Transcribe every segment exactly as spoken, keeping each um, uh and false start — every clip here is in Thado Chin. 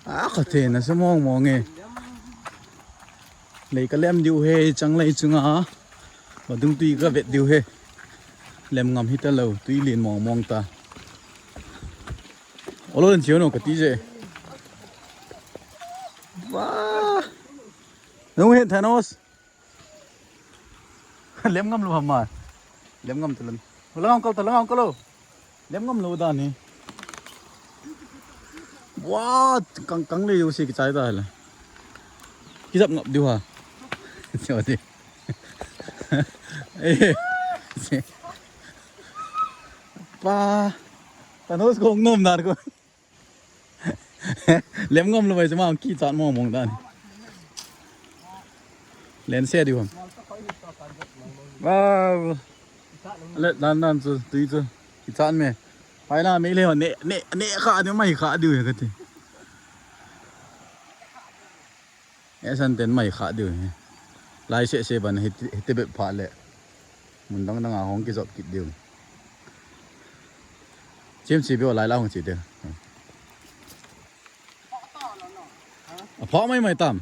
A, ka te na sa mong mong e. Lei ka lem diu he, chang lei chunga. Vadung tui ka vet diu he. Lem ngam hita lo, tui lien mong mong ta. Olo len chiu no ka ti je. Wa. Nung he Thanos. Lem ngam lo hama. Lem ngam talan. Langa kal ta, langa kal lo. Lem ngam lo dan hi. Wa, kang, kang le yo se kichai ta la. Kijap ngap diu ha. Chua di. Eh. Pa. Thanos kong nom nar ko. Lem ngam lo bai se ma kichat mong mong dan. Len se diu ham. Wow. Le dan dan chu tui chu. Kichat me. Pai na me le ne ne ne kha diu mai kha diu he ka ti. E san ten mai kha diu he. Lai se se ban he te bep pha le. Mun dang dang a hong kijop kit diu. Chem chi beo lai la hong chi diu. A pha mai mai tam.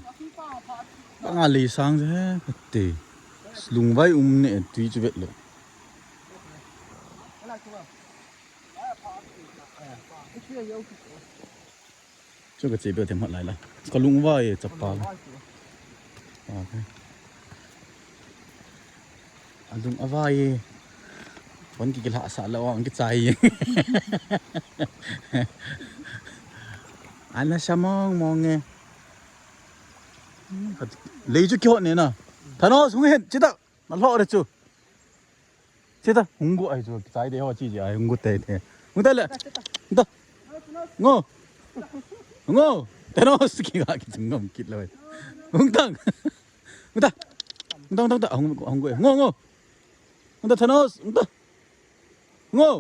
Banga lei sang je he ka ti. Lungvai um ne tui chu vet lo. Chu ka che beo them hat lai la. Ka lungvai e chapa. Okay. A lung a vai e. Von ki kilha sa la ong ki chai. Ana sa mong mong e. Lei chu ki hot ne na. Thanos hung hen chita. Na lo re chu. Chita, hung gu ai chu, kichai de ho chi chi ai, hung gu te te. Hung ta le. Hung ta. Ngo. Ngo. Thanos ki ga ki chung ngam kit lo. Hung tang. Hung ta. Hung tang, tang, tang. Hung, hung gu. Ngo, ngo. Hung ta Thanos, hung ta. Ngo.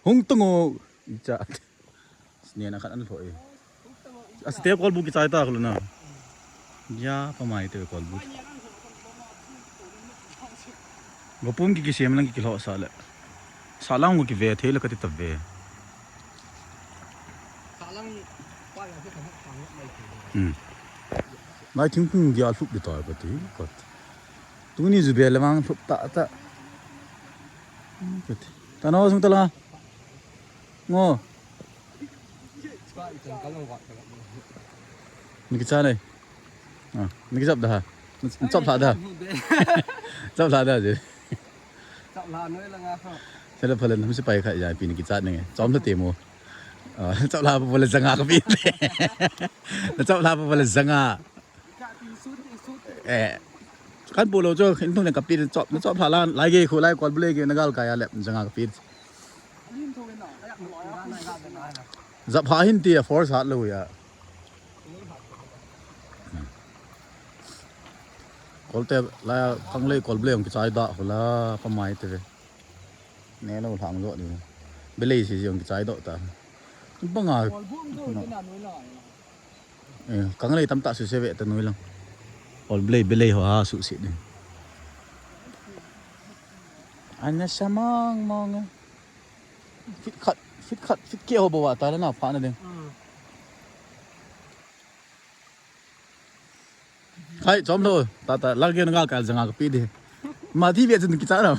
Hung ta ngo. Cha. Sne na khat an lhoi. Asa te kolbu kichai ta khulna. Ya, pa mai te kolbu. Gopum ki kisem lang ki kilho sa le. Sa lang ki ve thei le ka ti ta ve. Hmm. Mai thingphung dia lhup di ta ka ti. Ka ti. Tuni ju be le mang lhup ta ta. Hmm, ka ti. Thanos hung ta la. Ngo. Ni kicha nei. Ah, ni kichap da ha. Ni chap la da. Chap la da je. Chap la noi la nga kha. Sela phalan hum se pai kha ya pi ni kicha nei. Chom la te mo. Ah, chap la pa le janga ka pi. Na chap la pa le janga. Eh, kan pu lo chu, in thung le ka pi chop, na chop hla lan, lai ge khu lai kol bu le ge na gal ka ya le, janga ka pi. Jap ha hin ti a force hat lo ya. Kol te la kang le kol bu le ong ki chai da khu la, pa mai te ve. Ne lo hlang jo ni. Belei si si ong ki chai do ta. Banga. Kol bu ong do ni na noi la. Eh, kang lei tamtah suse ve ta noi lang. Ol belei, belei ho ha suse ding. Ana sa mong mong e. Fit khat, fit khat, fit ke ho bo wa ta la na pha na ding. Hmm. Khai, chom lo, ta, ta, lage na ngal ka janga ka pi di. Ma ti ve chun kicha na.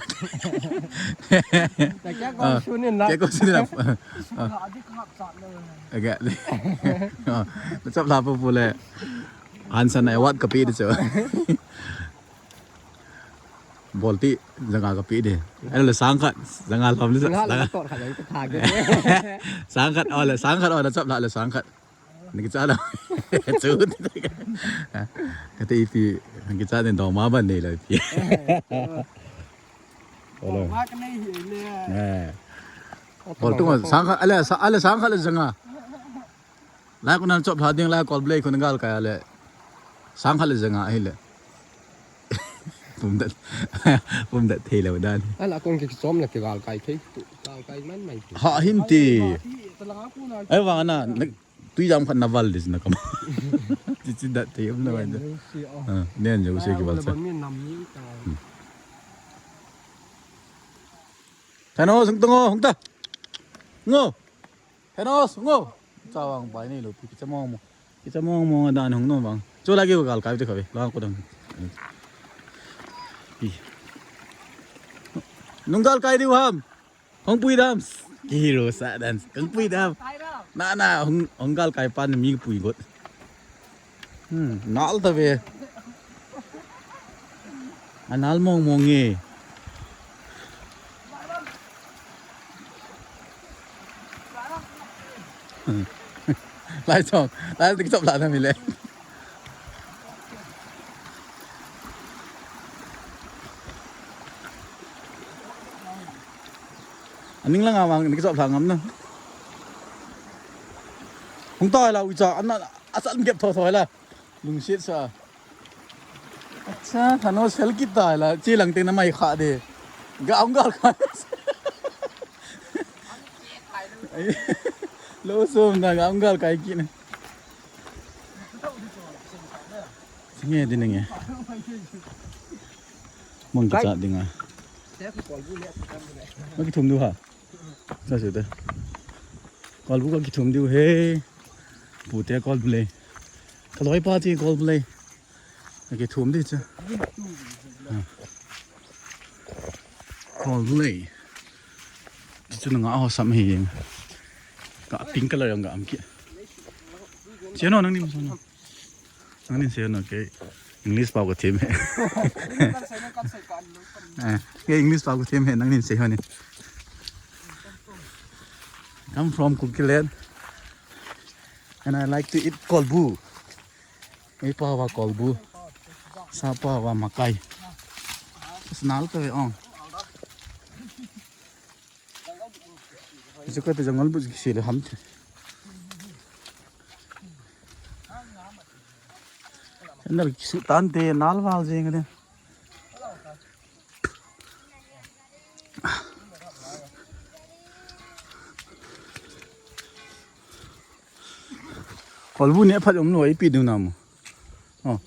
Ta kya ko Ah, sunin la. Kya ko sunin la. Suna adi khap chat lo. Aga. Ah, na chap la pu pu le. Hansan award ka pi di chu. Bolti janga ka pi di. Ai le sang khat, janga lom le Nga la sang. Tor khat le ka tha ke. Sang khat, oh le, sang khat, oh le chap la le sang khat. Ni kicha la. Chu. Ka te ipi, ni kicha den dong ma ban nei la ipi. Olo. Wa ka nei hi le. Eh. Bol tu sang khat, ala sa, ala sang khat le janga. Lai ku nan chop hla ding lai kol belei ku ngal ka ya le. Sang khat le janga hi le. Pum dat. Pum dat thei lo dan. Ala kong ki chom la ki gal kai thei. Gal kai man mai. Ha hin ti. Ai wa na. Tui jam khat na val dis na kam. Chi chi dat te um na val. Nen jo se ki val sa. Thanos hung ta ngo, hung ta. Ngo. Thanos, hung o. Chawang pai nei lou pi, kicha mong mong. Kicha mong mong dan hung nom vang. Chu lagi gal kai te khawi. Lang ko dang. Pi. Nung gal kai diu ham. Hung pui dam. Ki hero sa dan. Kang pui dam. Na na hung, hung gal kai pan mi pui got. Hmm, nal ta ve. A nal mong mong e. Lai chong, lai tik chop la na mi le. Aning lang awang tik chop la ngam na. Hung ta la u cha, an na, a chan gep tho tho la. Lungset sa. Acha, Thanos fel kit ta la, chi lang teng na mai kha de. Ga ong gal kha. Lo som na ga ong gal kai kit na. Singe din nge. Mong kicha ding a. Maki thum du ha. Sa su te. Kolbu ka kithum diu he. Pu te kolbu le. Ka loi pa ti kolbu le. Ka kithum di cha. Ha. Kolbu le. Chu na nga ho sam he yeng. Ka pink color yang ka am ki. Che no nang ni mo no. Nangnin sei hon o, kei English pao ka them e. Eh, kei English pao ka them e, nangnin sei hon e. Come from Kukiland, and I like to eat kolbu. Ei pao va kolbu. Sa pao va makai. Snal ka ve ong. Chu ka te jong ngol bu kisi le ham. Nal kisu tan te nal val jeng de. Kolbu ne phat um lo ipi du nam. Oh.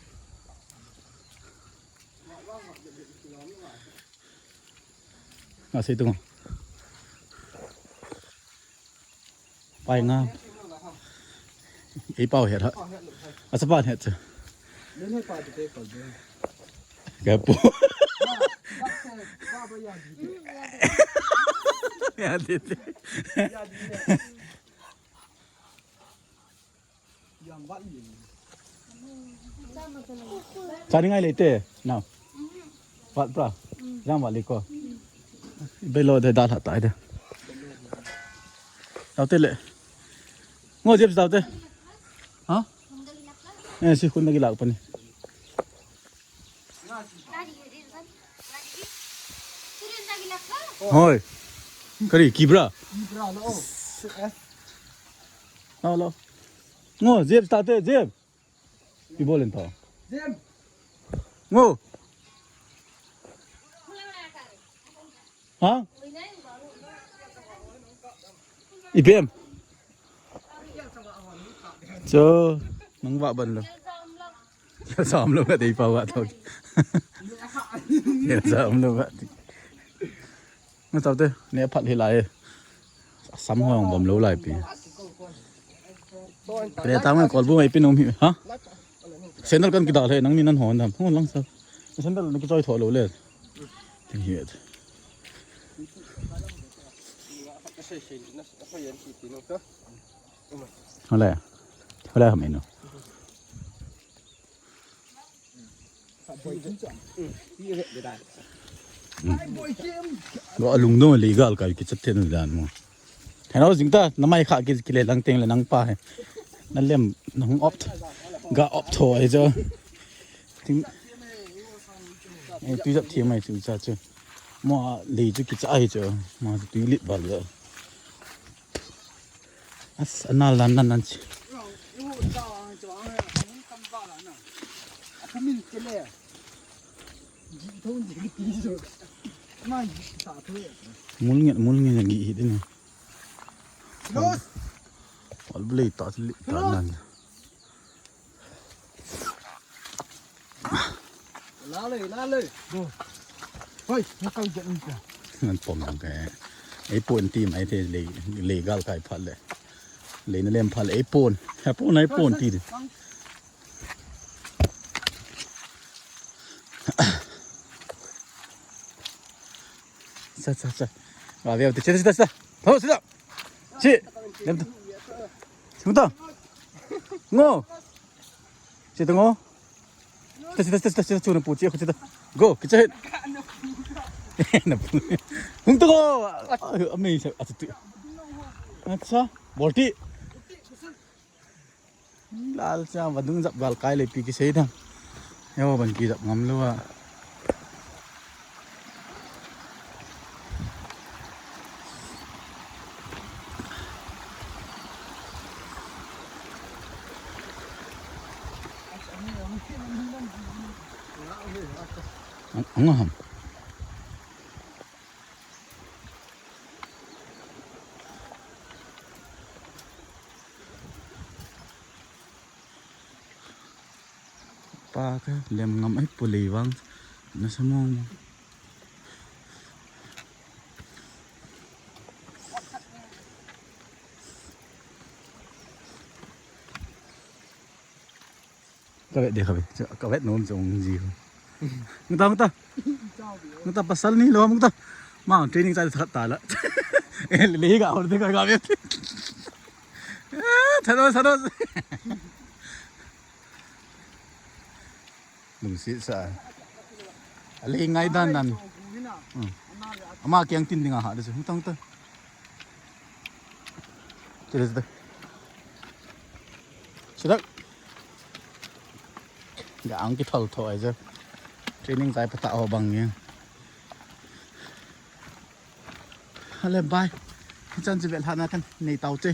Nga sei tung. Pai nga. Ei pao het ha. Asa pa het cha. Ka pu. Ya de de. Chani ngai le te. Now. Vat pra. Jang vat le ko. Belo de dal hat ai de. Tao te le. Ngo jep tao te. Ha? Eh, si khun da gilak pani. Hoi. Kari kibra. Kibra lo. Lo lo. Ngo jep tao te jep. Pi bol in to. Ngo. Ha? Ipem. Cho, nang va ban lo. Sa um lo ka dei pa va to. Sa um lo ka. Nga tao te, ne phat hi lai. Sam ho bom lo lai pi. Pre ta ngai kolbu ngai pi nom hi, ha? Sandal kan kidal he, nang ni nan hon dam. Hon lang sa. Sandal ni kichoi tho lo le. Ti hi et. Hola. Hola, hameno. Lo alung no le gal kai ki chat ten dan mo. Hello jing ta, na mai kha ki ki le lang teng le nang pa he. Na lem nang op. Ga op tho ai jo. Ting. Eh, tu jap thi mai tu cha chu. Mo le chu ki cha ai chu. Mo tu lit bal jo. As, anal nan nan nan chi. Mul nge, mul nge nge gi hi din. Al blei ta li ta nan. Lale, lale. Hoi, na kal jet ni ka. Nan pom lang ka. Ei pon ti mai te le, le gal kai phat le. Leina lem pha le, ei pon. Ha pon, ei pon ti di. Sa, sa, sa. Wa, wa, sida, sida, sida. Tho, sida. Si. Lem tu. Sida. Ngo. Sida ngo. Sida, sida, sida, sida, sida, chuna pu chi, sida. Go, kicha hin. Na pu. Hung tu ngo. Ai, amei sa, atu tu. Acha, balti. Lal cha vadung jap gal kai le pi kisei dang. Yo ban ki jap ngam lou a. Ang, ang ham. Pa ka lem ngam ai pulei vang. Na sa mong. Ka vet de ka vet. Ka vet nom chong ji. Ngu ta, ngu ta. Ngu ta pasal ni lo, ngu ta. Ma training chai khat ta la. Eh, le ga or de ka ga vet. Eh, thanos, thanos. Lungset sa. Ale ngai dan dan. Hmm. Ama kiang tin ding a ha de su. Ngu ta, ngu ta. Sida, sida. Sida. Ga ang kithol tho ai je. Training chai pata ho bang ye. Ale bye. Chan chi vel hana kan nei tau che.